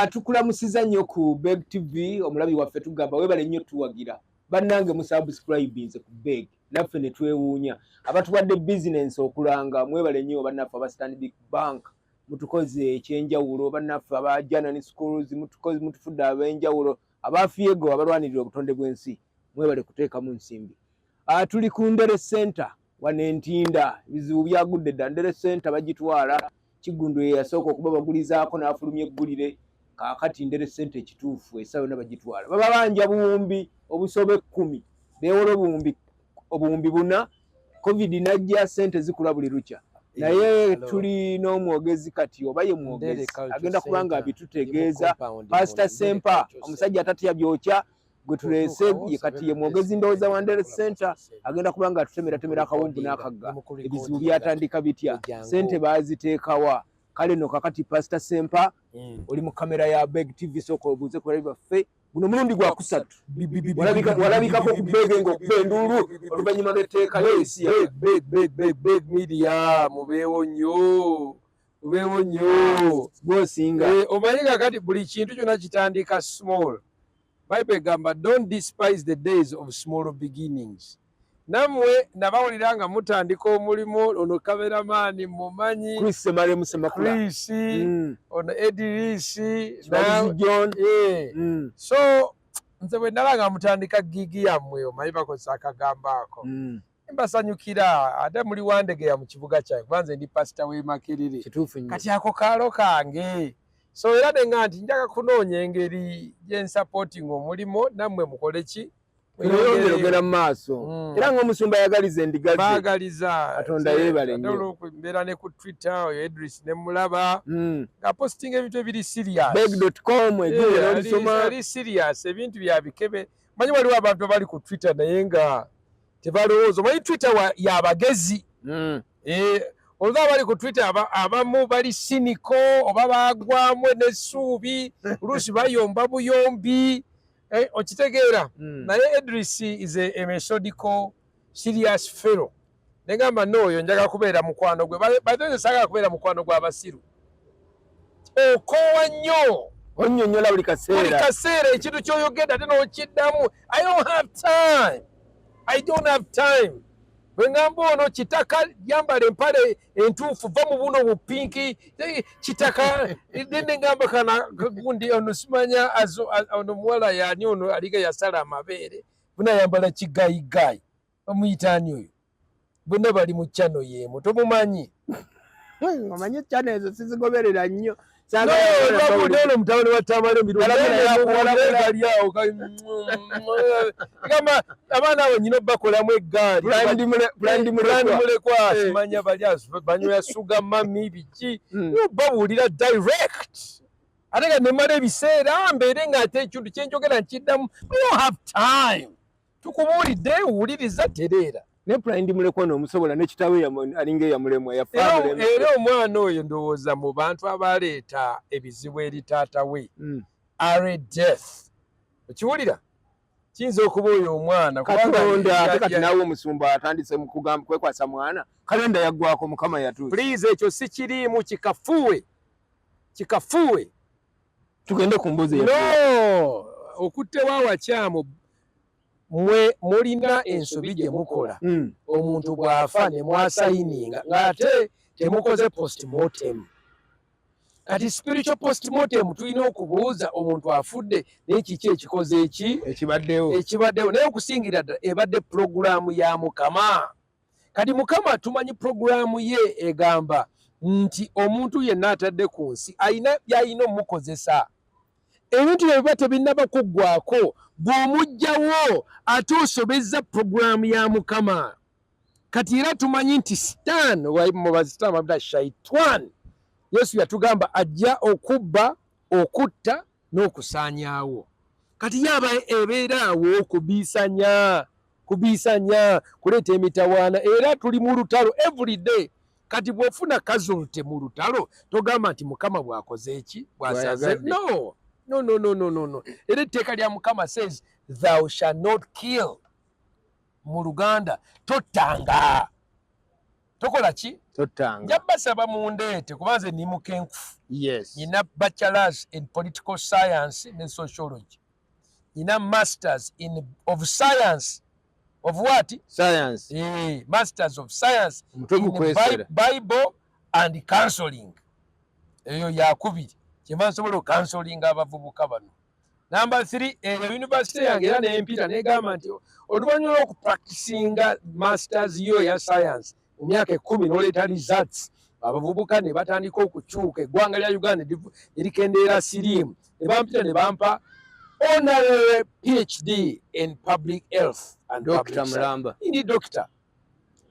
Tukulamusiza nnyo ku Beg TV. Omulabi waffe, tugamba webale nnyo tuwagira. Bannange, musubscribinze ku Beg, naffe ne twewuunya abatuwadde bizinensi okulanga. Mwebale nnyo bannaffe aba Stanbic Bank, mutukoze ekyenjawulo. Bannaffe aba Janan Schools, mutukoze, mutufudde ab'enjawulo. Abafiego abalwanirira obutonde bw'ensi, mwebale kuteekamu nsimbi. Tuli ku Ndere Center wano Entinda. Ebizibu byagudde dda. Ndere Center bagitwala. Kiggundu ye yasooka okuba bagulizaako n'afulumya eggulire. Kaakati Ndere Center ekituufu esawa yonna bagitwala. Baba banja 10,000 obusoba, beewola 4,000. COVID najja, sente zikula buli lukya. Naye tuli n'omwogezi kati, oba ye mwogezi agenda kuba nga abitutegeeza, Pasita Sempa, omusajja atatya byokya gwe tuleese. Ye kati ye mwogezi, ndowooza, wa Ndere Center. Agenda kuba nga atutemeratemera akawumbu n'akagga. Ebizibu byatandika bitya? Sente baaziteekawa? Kale no kakati, Pasita Sempa, oli mu kamera ya Beg TV. Sooka obuuze ku balabi baffe. Guno mulundi gwa kusatu walabikako ku Beg ng'okuba enduulu oluvannyuma lw'etteeka ly'ensi. Beg Media, mubeewo nnyo, mubeewo nnyo. Gwosinga. Omanyi kakati buli kintu kyonna kitandika small. Bible egamba, "Don't despise the days of small beginnings." Nammwe nabawulira nga mutandika omulimu. Ono kameramaani mumanyi. Chris Semalemu Semakula. Chris, ono Edirisi. Kibalizi John. So nze bwe nala nga mutandika gig yammwe, omanyi bakozesa akagambo ako, mbasanyukira. Ate muli Wandegeya mu kibuga kyange, kuba nze ndi pasita w'e Makerere. Kituufu nnyo. Kati ako kaalo kange. So era nenga nti njaga kunoonya engeri gye nsupporting omulimu, nammwe mukole ki? Tweyongere ogenda mu maaso. Era ng'omusumba ayagaliza endiga ze. Baagaliza. Katonda yeebale nnyo. Ate olw'oku- mbeera ne ku Twitter, oyo Edris ne mulaba ng'apostinga ebintu ebiri serious. Beg.com eggulire n'olisoma. Ali serious, ebintu bya bikebe. Manyi waliwo abantu abali ku Twitter naye nga tebalowooza. Omanyi Twitter y'abagezi. Olwo abali ku Twitter abamu bali cynical oba bagwamu n'essuubi, oluusi bayomba buyombi. Okitegeera? Naye Edris is a methodical, serious fellow. Negamba nooyo njagala kubeera mukwano gwe. By the way, saagala kubeera mukwano gw'abasiru. Okoowa nnyo. Onnyonnyola buli Buli kaseera. kaseera ekintu ky'oyogedde ate n'okiddamu. I don't have time, I don't have time. Bwe ngamba ono kitaka, yambala empale entuufu, va mu buno bupinki. Kitaka nengamba kana gundi ono simanya ono muwala yani ono aliga yasala amabeere, bunayambala kigayigayi, bamuyita ani oyo? Bonna bali mu channel y'emu, tomumanyi? Omanyi channel ezo sizigoberera nnyo. Ono mutabani wa Tamale Walabula. Awo gamba abaana abo nyina obakolamu eggaali. Brand Mulekwa. Mulekwa. Simanya bali banywera sugar mummy biki. Babuulira direct, ate nga nemala ebiseera mbeere nga ate ekintu kyenjogera nkiddamu. We don't have time. Tukubuulidde, wuliriza, tereera. Ne Pride Mulekwa n'omusobola ne kitaawe alinga eyamulemwa yafa. Era era omwana oyo ndowooza mu bantu abaleeta ebizibu eri taata we, early death, okiwulira, kiyinza okuba oyo omwana kubanga Katonda ate kati naawe omusumba atandise mu kugamba kwekwasa mwana. Kalenda yaggwako, Mukama yatuuse. Please, ekyo si kiriimu, kikafuwe, kikafuwe. Tugende ku mbuzi. No, okuttewo awakyamu. Mwe mulina ensobi gye mukola. Omuntu bw'afa ne mwasayininga ng'ate temukoze postmortem. Kati spiritual postmortem, tulina okubuuza omuntu afudde, naye kiki ekikoze eki ekibaddewo? Ekibaddewo. Naye okusingira ddala ebadde pulogulaamu ya Mukama. Kati Mukama tumanyi pulogulaamu ye egamba nti omuntu yenna atadde ku nsi ayina byalina omukozesa. Ebintu bye biba tebinnaba kuggwako, bw'omuggyawo ate osobezza pulogulaamu ya Mukama. Kati era tumanyi nti Sitaani, mubazitaani Shaitwan, Yesu yatugamba ajja okubba, okutta n'okusaanyaawo. Kati yaba ebeera awo kubiisanya, kubiisanya, kuleeta emitawaana. Era tuli mu lutalo everyday. Kati bw'ofuna casualty mu lutalo, togamba nti Mukama bw'akoze eki, bw'asaze. Bw'ayagadde. No, no, no, no, no, no, no. Era etteeka lya Mukama says, "Thou shall not kill." Mu Luganda, tottanga. Tokola ki? Tottanga. Nja basaba mundeete kuba nze ndi mukenkufu. Yes. Nina bachelors in political science ne sociology. Nina masters in of science of what? Science. Masters of science in Bible and counseling. Eyo yakubiri kyeva nsobola okansolinga abavubuka bano. Number 3, eyo university yange era nempita negamba nti oluvannyuma lw'okupracticinga masters yo eya science mu myaka 10 n'oleeta results, abavubuka ne batandika okukyuka, eggwanga lya Uganda ne likendeera siriimu, ne bampita ne bampa honorary PhD in public health and Dr. Mulamba. Ndi doctor.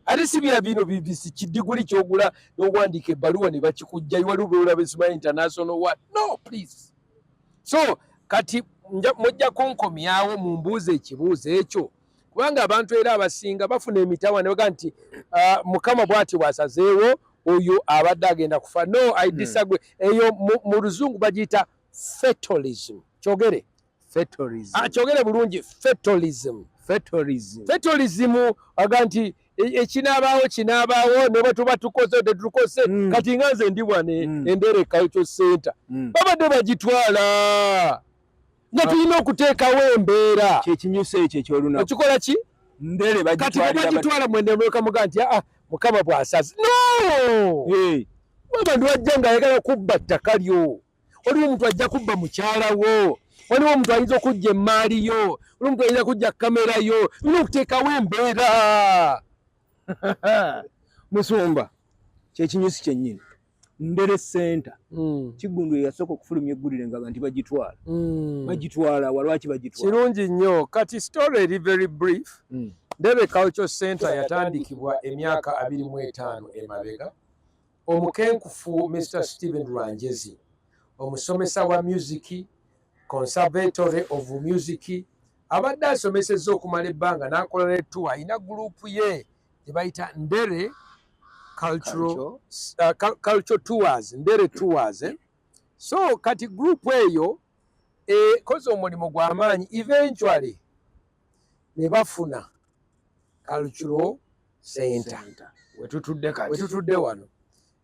Ate si bya bino bibisi kidiguli ky'ogula n'owandiika ebbaluwa ne bakikujjayo, waliwo by'olaba esimanyi international what? No, please. So kati mujja kunkomyawo mumbuuze ekibuuzo ekyo, kubanga abantu era abasinga bafuna emitawa ne bagamba nti Mukama bw'atyo bw'asazeewo oyo abadde agenda kufa. No, I disagree. Eyo mu luzungu bagiyita fatalism. Kyogere. Fatalism. Kyogere bulungi, fatalism. Fatalism. Fatalism aga nti ekinaabaawo kinaabaawo ne bwe tuba tukoze tetukose. Kati nga nze ndi wano Ndere Cultural Center. Babadde bagitwala nga tulina okuteekawo embeera. Kyekinyusa ekyo eky'olunaku. Okikola ki? Ndere Kati bagitwalira bagitwala mwene muleka muga nti Mukama bw'asaze. No! Abantu bajja ng'ayagala kubba ttaka lyo. Waliwo omuntu ajja kubba mukyala wo. Waliwo omuntu ayinza okujja emmaali yo. Waliwo omuntu ayinza kujja kamera yo. Olina okuteekawo embeera. Musumba, kyekinyusi kyennyini. Ndere Center. Kiggundu eyasooka okufulumya eggulire nga abantu bagitwala. Bagitwala, wa lwaki bagitwala? Kirungi nnyo. Kati story eri very brief. Ndere Cultural Center yatandikibwa emyaka 25 emabega. Omukenkufu Mr. Stephen Rwangyezi, omusomesa wa music, Conservatory of Music, abadde asomesezza okumala ebbanga n'akola ne tour. Alina group ye gye bayita Ndere Cultural Tours, Ndere Tours. So kati group eyo ekoze omulimu gw'amaanyi, eventually ne bafuna Cultural Center. Wetutudde kati. Wetutudde wano.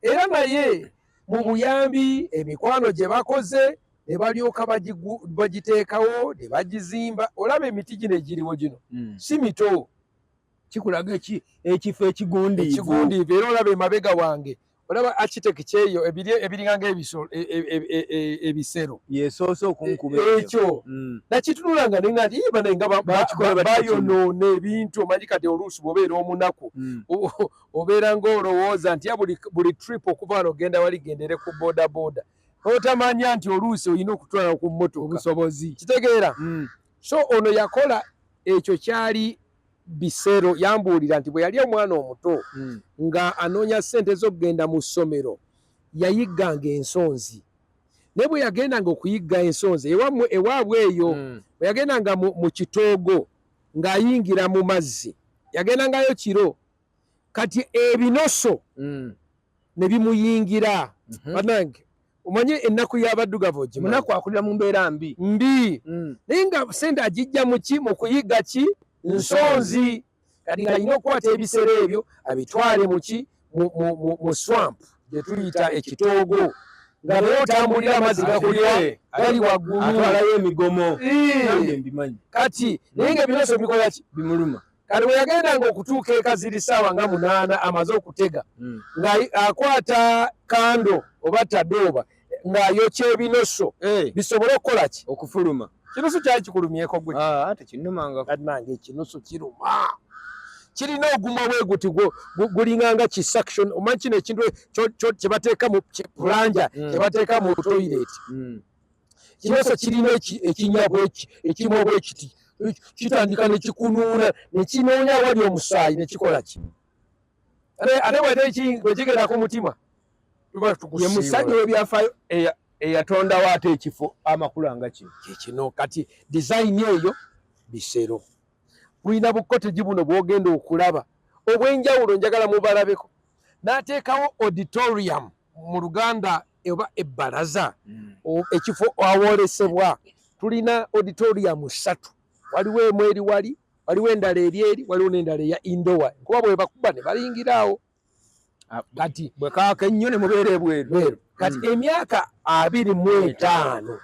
Era naye mu buyambi emikwano gye bakoze ne balyoka bagiteekawo ne bagizimba. Olaba emiti gino egiriwo gino si mito. Kikulaga ekifo ekigundiivu. Ekigundiivu. Era olaba emabega wange, olaba architecture eyo ebiringa ebisero. Yesoose okunkuba ekyo. Ekyo. Nakitunulanga ne nga nti, Ii, bane nga Bakikola batya kino? bayonoona ebintu. Omanyi kati oluusi bw'obeera omunaku, obeera ng'olowooza nti ya buli trip okuva wano ogenda wali gendere ku boda boda. Otamanya nti oluusi olina okutwala ku mmotoka. Obusobozi. Kitegeera? So ono yakola ekyo kyali bisero, yambuulira nti bwe yali omwana omuto nga anoonya ssente z'okugenda mu ssomero, yayigganga ensonzi. Naye bwe yagendanga okuyigga ensonzi ewaabwe eyo, bwe yagendanga mu kitoogo ng'ayingira mu mazzi, yagendangayo kiro, kati ebinoso ne bimuyingira. Bannange, omanye ennaku y'abaddugavu ogimanyi? Munaku akulira mu mbeera mbi. Mbi. Naye nga ssente agijja mu ki? Mu kuyigga ki? Nsonzi. Kati ng'alina okukwata ebisero ebyo abitwale mu ki? Mu swamp gye tuyita ekitoogo. Nga naye otambulira amazzi gakulira gali waggulu. Atwalayo emigomo. Nange mbimanyi. Kati naye ng'ebinoso bikola ki? Bimuluma. Kati bwe yagendanga okutuuka eka ziri ssaawa nga 8 amaze okutega, nga akwata kando oba tadooba ng'ayokya ebinoso bisobole okukola ki? Okufuluma. Kinoso kyali kikulumyeko gwe? Tekinnumanga. Bannange ekinoso kiruma. Kirina ogumwa bwe guti gulinga nga ki suction. Omanyi kino ekintu kye bateeka mu plunger, kye bateeka mu toilet. Kinoso kirina ekinnya ekimwa bwe kiti. Kitandika ne kikunuuna, ne kinoonya awali omusaayi ne kikola ki? Ate bwe kigenda ku mutima, tuba tukusiibula. Ye musajja w'ebyafaayo eyatondawo ate ekifo amakula nga kino. Kye kino kati design eyo bisero. Bulina bukoteji buno bw'ogenda okulaba obw'enjawulo, njagala mubalabeko. N'ateekawo auditorium mu Luganda oba ebbalaza, ekifo awoolesebwa. Tulina auditorium 3, waliwo emu eri wali, waliwo endala eri eri, waliwo n'endala eya indoor. Kuba bwe bakuba ne bayingira awo. Kati bwe kaaka ennyo ne mubeera ebweru. Bweru. Kati emyaka 25,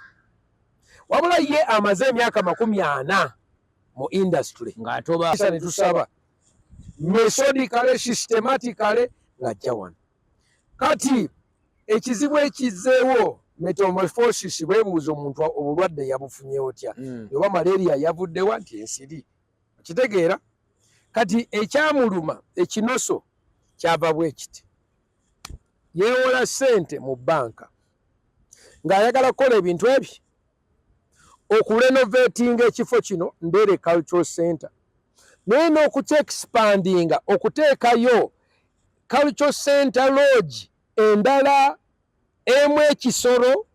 wabula ye amaze emyaka 40 mu industry ng'atoba. Ne tusaba methodically, systematically ng'ajja wano. Kati ekizibu ekizzeewo, metamorphosis, bwebuuza omuntu obulwadde yabufunye otya? Oba malaria yavuddewa nti ensiri, okitegeera? Kati ekyamuluma ekinoso kyava bwe kiti: yeewola ssente mu banka ng'ayagala kukola ebintu ebyo, okurenovatinga ekifo kino, Ndere Cultural Center, naye n'okukyexpandinga okuteekayo cultural center lodge endala emu ekisoro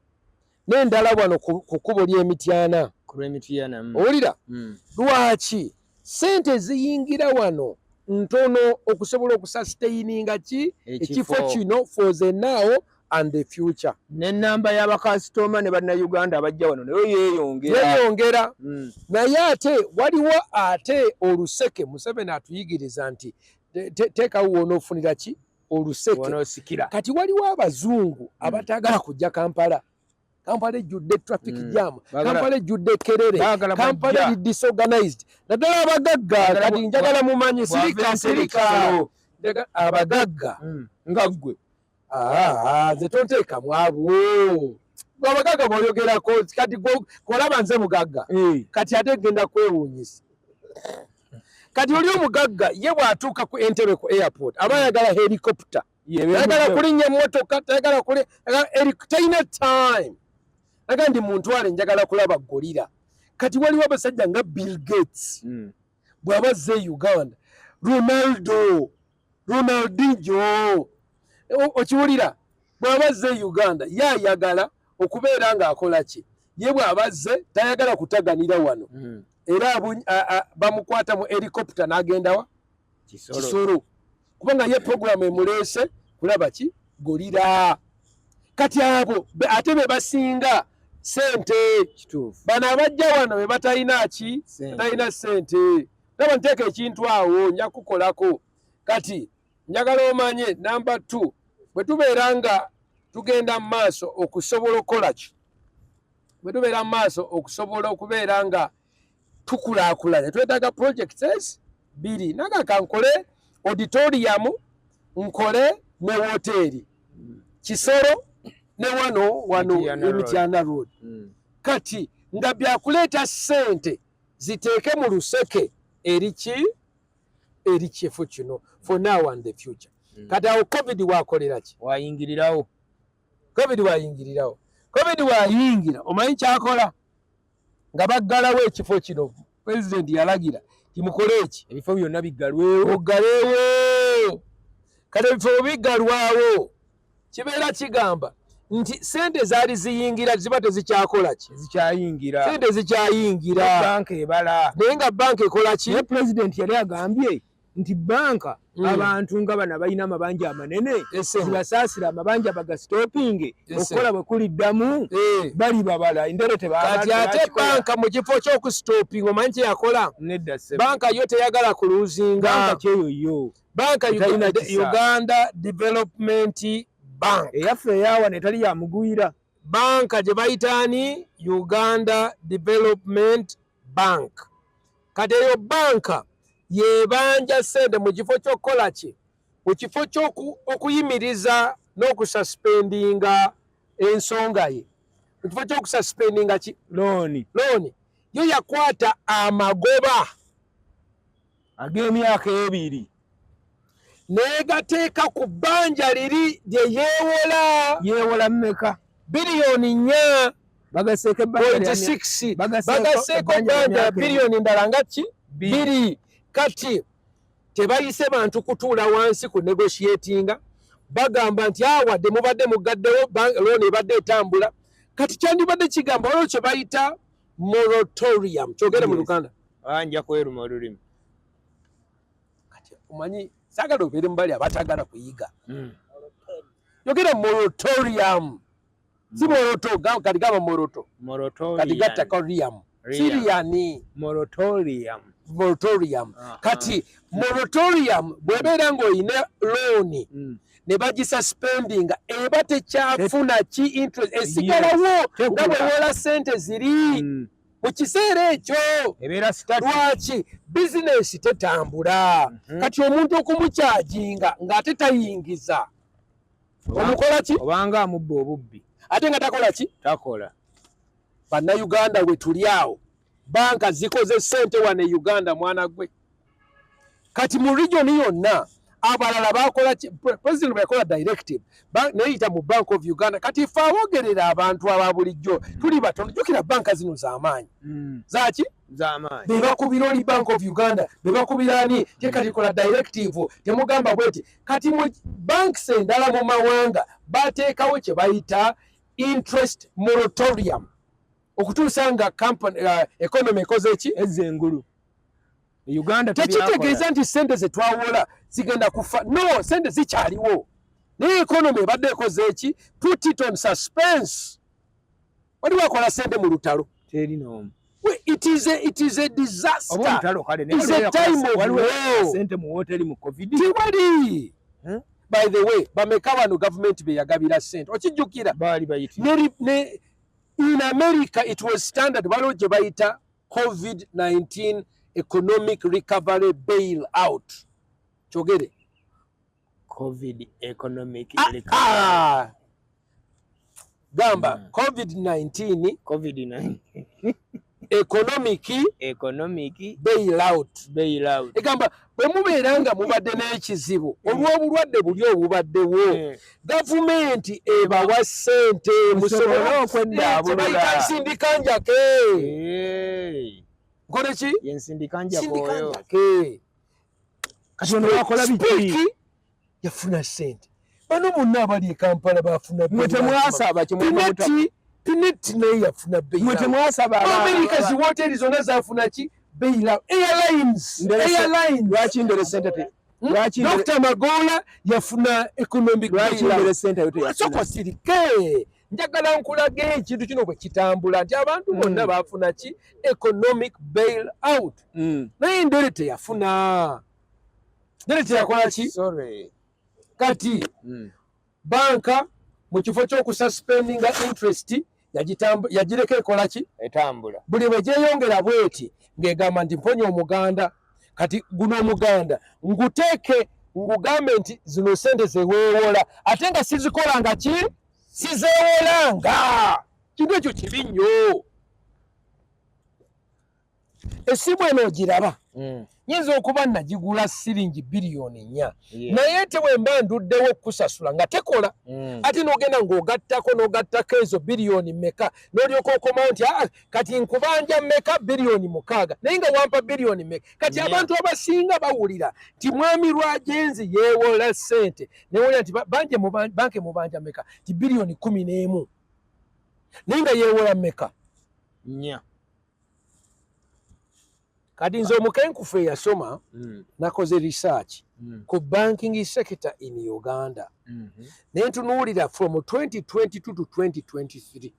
n'endala wano ku kkubo ly'Emityana. Ku lw'Emityana. Owulira? Lwaki sente ziyingira wano ntono okusobola okusustaininga ki ekifo kino for the now and the future? N'ennamba y'abakasitoma ne Bannayuganda abajja wano nayo yeeyongera. Yeeyongera. Naye ate waliwo ate oluseke. Museveni atuyigiriza nti teekawo wonoofunira ki oluseke. Wonoosikira. Kati waliwo abazungu abataagala kujja Kampala. Kampala ejjudde traffic jam, Kampala ejjudde kerere, Baagala Kampala bajja. eri disorganized, naddala abagagga. Baagala Kati njagala mumanye, bw'ava sirika, Entebbe sirika. Kisoro. Abagagga Nga ggwe. Ah, nze tonteekamu abo. Gwe abagagga bw'oyogerako kati olaba nze mugagga. Kati ate genda kwewuunyisa, kati oli omugagga ye bw'atuuka ku Entebbe ku airport aba ayagala helicopter, tayagala kulinnya emmotoka, tayagala kuli talina time aga ndi muntwale, njagala kulaba gorilla. Kati waliwo abasajja nga Bill Gates, bw'aba azze e Uganda, Ronaldo, Ronaldinho, okiwulira, bw'aba azze e Uganda ye ayagala okubeera ng'akola ki? Ye bw'aba azze tayagala kutaganira wano, era bamukwata mu helicopter n'agendawa? Kisoro. Kisoro, kubanga ye program emuleese kulaba ki? Gorilla. Kati abo ate be basinga sente. Bano abajja wano be batalina ki? Sente. Batalina sente. Laba, nteeka ekintu awo, nja kukolako. Kati njagala omanye, namba 2, bwe tubeera nga tugenda mu maaso okusobola okukola ki, bwe tubeera mu maaso okusobola okubeera nga tukulaakulanya, twetaaga projects bbiri. Naga kankole auditorium, nkole ne woteeri Kisoro ne wano wano Mityana Road. Emityana Road. Kati nga byakuleeta ssente ziteeke mu luseke eri ki, eri kifo kino for now and the future. Kati awo COVID wakolera ki? Wayingirirawo. COVID wayingirirawo. COVID wayingira, omanyi kyakola? Nga baggalawo ekifo kino, Pulezidenti yalagira timukole eki? Ebifo byonna biggalwewo. Muggalewo. Kati ebifo bwe biggalwawo, kibeera kigamba nti sente zaali ziyingira ziba tezikyakola ki? Zikyayingira. Sente zikyayingira. Banka ebala. Naye nga banka ekola ki? Naye Pulezidenti yali agambye nti banka abantu nga bano abalina amabanja amanene Ese. zibasaasira amabanja bagastopinge, Ese. okukola bwe kuliddamu bali babala endere. Kati ate banka mu kifo ky'okustopinga, omanyi kyeyakola? Nedda ssebo. Banka yo teyagala kuluzinga. Banka kyeyo yo Banka Etalina kisa. Uganda Development Bank. Eyaffe eyawa netali yamugwira. Banka gye bayitaani Uganda Development Bank. Kati eyo banka yebanja sente. Mu kifo ky'okukola ki, mu kifo ky'okuyimiriza n'okususpendinga ensonga ye, mu kifo ky'okususpendinga ki? Looni. Looni, yo yakwata amagoba ag'emyaka 2 n'egateeka ku bbanja liri lye yeewola. Yeewola mmeka? Biliyoni 4 Bagaseeko ebbanja point lya 6. Bagaseeko Bagaseeko ebbanja lya ebbanja myaka biliyoni ndala nga ki? 2. 2. Kati tebayise bantu kutuula wansi ku negotiatinga. Bagamba nti awadde mubadde mugaddewo, looni ebadde etambula. Kati kyandibadde kigamba waliwo kye bayita moratorium, kyogere mu Luganda. Ah, nja kweruma olulimi. Kati omanyi saagala obeere mubali abatagala kuyiga. Yogera moratorium, si moroto. Kati gamba moroto. Moratorium. Kati gattako riam. Riam. Siriani. Moratorium. Moratorium. Kati moratorium bw'ebeera ng'olina looni, Ne bagisuspendinga, eba tekyafuna ki? Interest esigalawo nga bwewola sente ziri mu kiseera ekyo. Ebeera static. Lwaki bizinesi tetambula? Kati omuntu okumucharginga ng'ate tayingiza, omukola ki? Obanga amubba obubbi. Ate nga takola ki? Takola. Bannayuganda, we tuli awo, banka zikoze ssente wano e Uganda, mwana gwe. Kati mu region yonna abalala bakola ki? President bwe yakola directive neyita mu Bank of Uganda. Kati ife abogerera abantu aba bulijjo tuli batono. Jjukira, banka zino z'amaanyi. Zaki? Z'amaanyi. Be bakubira oli Bank of Uganda, be bakubira ani te kati kola directive, temugamba bweti. Kati mu banks endala mu mawanga bateekawo kye bayita interest moratorium okutuusa nga company, economy ekoze ki? Ezza engulu. Uganda Tekitegeeza nti sente zetwawola zigenda kufa. No, sente zikyaliwo, naye economy ebadde ekoze eki? Put it on suspense. Wali wakola sente mu lutalo? Teri n'omu. It is a disaster. Oba olutalo kale. It's a time of war. Sente mu woteri mu COVID. Tewali. Hmm? By the way, bameka wano gavumenti beyagabira sente, okijjukira? Baali bayiti. Ne in America it was standard. Waliwo gye bayita COVID-19 economic recovery bail out. Kyogere. COVID economic Ah, recovery. ah. Gamba COVID-19 COVID-19 economic economic bail out. Bail out. Egamba bwe mubeera nga mubadde n'ekizibu olw'obulwadde buli obubaddewo, gavumenti ebawa ssente musobole musobole okweddaabulula. Tebayita nsindika njake. Nkole ki? Yensindika Sindika njakoyo. njake. Kati ono bakola biki? Speke yafuna ssente. Bano bonna abali e Kampala bafuna. Mwe temwasaba kimwe? Pinetti, Pinetti naye yafuna Mwe bail. temwasaba? America zi woteri zonna zafuna ki? Bail out. Airlines. Airlines. Lwaki Ndere sente te lwaki Dr. Magola yafuna economic lwaki bail out. Ndere sente yo teyafuna? Soko sirike, njagala nkulaga ekintu kino bwe kitambula nti abantu bonna bafuna ki? Economic bail out. Naye Ndere teyafuna. Ndere teyakola ki? Sorry. Kati banka mu kifo ky'okususpendinga interest, yagireka ekola ki? Etambula. Buli bwe gyeyongera bweti ng'egamba nti mponya omuganda. Kati guno omuganda nguteeke ngugambe nti zino sente zeweewola ate nga sizikolanga ki? Sizeewolanga. Kintu ekyo kibi nnyo. Essimu eno ogiraba? Nyinza okuba nagigula siringi biliyoni 4, naye te bwe mba nduddewo okukusasula nga tekola, ate n'ogenda ng'ogattako n'ogattako ezo biliyoni mmeka, n'olyoka okomawo nti aa, kati nkubanja mmeka? Biliyoni 6, naye nga wampa biliyoni mmeka kati? 4. Abantu abasinga bawulira nti mwami Lwagenzi yeewola ssente, newulira nti banke mubanja mmeka, ti biliyoni 11, naye nga yeewola mmeka? 4. Kati nze omukenkufu eyasoma, nakoze research ku banking sector in Uganda, nentunuulira from 2022 to 2023,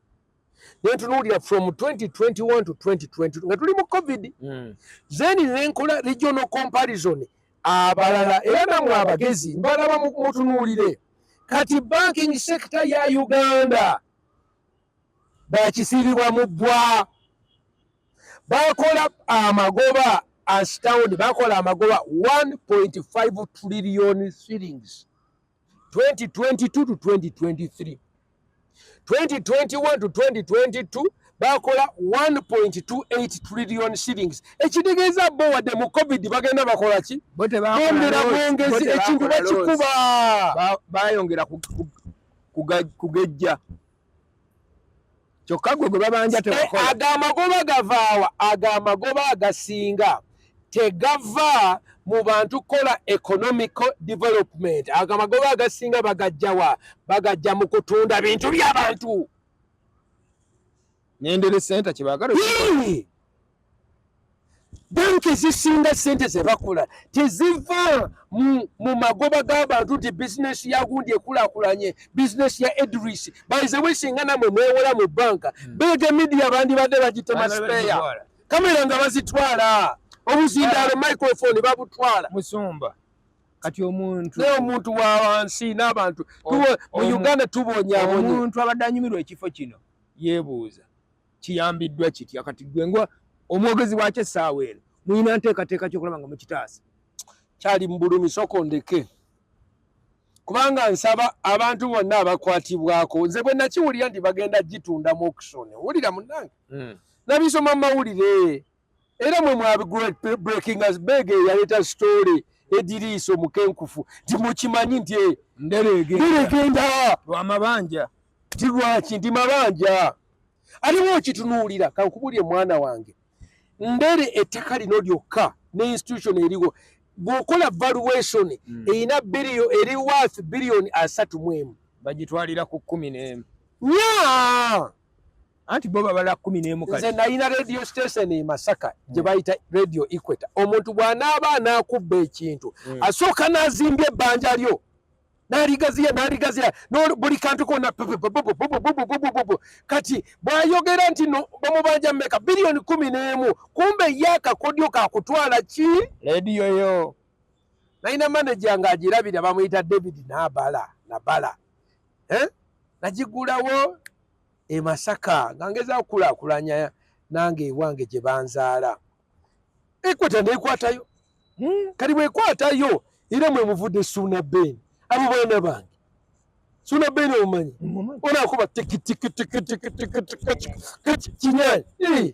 nentunuulira from 2021 to 2022 nga tuli mu COVID, then nenkola regional comparison. Abalala era namwe abagezi mbalaba mutunuulire. Kati banking sector ya Uganda bakisiibibwa mu bbwa, bakola amagoba astound, bakola amagoba 1.5 trillion shillings 2022 to 2023. 2021 to 2022 bakola 1.28 trillion shillings, ekitegeeza bo wadde mu COVID bagenda bakola ki? Bo tebakola Bongera loss. bwongezi. Bo Ekintu tebakola loss. bakikuba. Bayongera kugejja, kyokka gwe gwe babanja tebakola. Ago amagoba gavaawa? Ago amagoba agasinga tegava mu bantu kukola economical development. Ago amagoba agasinga bagajjawa? Bagajja mu kutunda bintu by'abantu. Nendere senta kyebagala. Hii! Banki ezisinga sente zebakola teziva mu magoba g'abantu nti bizinesi ya gundi ekulaakulanye, bizinesi ya Edris. By the way, singa namwe mwewola mu banka, Bega Media bandibadde bagitema spare, kamera nga bazitwala, obuzindaalo, microphone babutwala. Musumba. Kati omuntu Naye omuntu wa wansi n'abantu mu Uganda tubonyaabonye. Omuntu abadde anyumirwa ekifo kino yeebuuza kiyambiddwa kitya. Kati gwe nga omwogezi wakyo essaawa eno, mulina nteekateeka kyokulaba nga mukitaasa? Kyali mu bulumi, soko ndeke, kubanga nsaba abantu bonna abakwatibwako. Nze bwe nakiwulira nti bagenda gitunda mu auction, wulira munnange, nabisoma mu mawulire, era mwe mwa breaking as beg eyaleeta story ediriisa omukenkufu nti mukimanyi nti Ndere egenda lwamabanja. Nti lwaki nti mabanja aliwo okitunuulira. Kankubulye mwana wange, Ndere ettaka lino lyokka ne institution eriwo, bw'okola valuation, erina eri worth biliyoni 31. Bagitwalira ku 11. Nya. Anti bo babala 11. Nze Kati nalina radio station e Masaka gye bayita Radio Equator. Omuntu bw'anaaba anaakubba ekintu, asooka n'azimbya ebbanja lyo, n'aligaziya, n'aligaziya, buli kantu konna pupupupupupupupupupu. Kati bw'ayogera nti no bamubanja mmeka, biliyoni 11, kumbe ye akakodyo kakutwala ki? Rediyo yo. Nalina manager ng'agirabira, bamuyita David Nabala Nabala, eh? Nagigulawo e Masaka nga ngezaako kukulaakulanya nange ewange gye banzaala. Ekwata nekwatayo. Kati bwekwatayo, era mwe muvudde Suuna Ben, abo baana bange. Suuna Ben omumanyi? Onakuba tiki tiki tiki tiki tiki tiki kinyanya.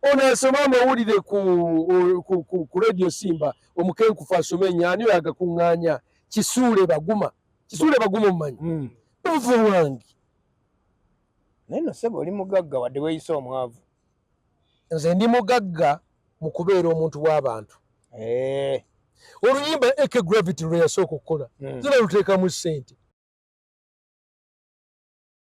Ono asoma amawulire ku Radio Simba, omukenkufu asoma enyaani, oyo agakuŋŋaanya, Kisuule Baguma. Kisuule Baguma omumanyi? Ovu wange. Naye no ssebo, oli mugagga wadde weeyise omwavu. Nze ndi mugagga mu kubeera omuntu w'abantu. Oluyimba Eke Gravity lwe yasooka okukola, zina luteekamu ssente.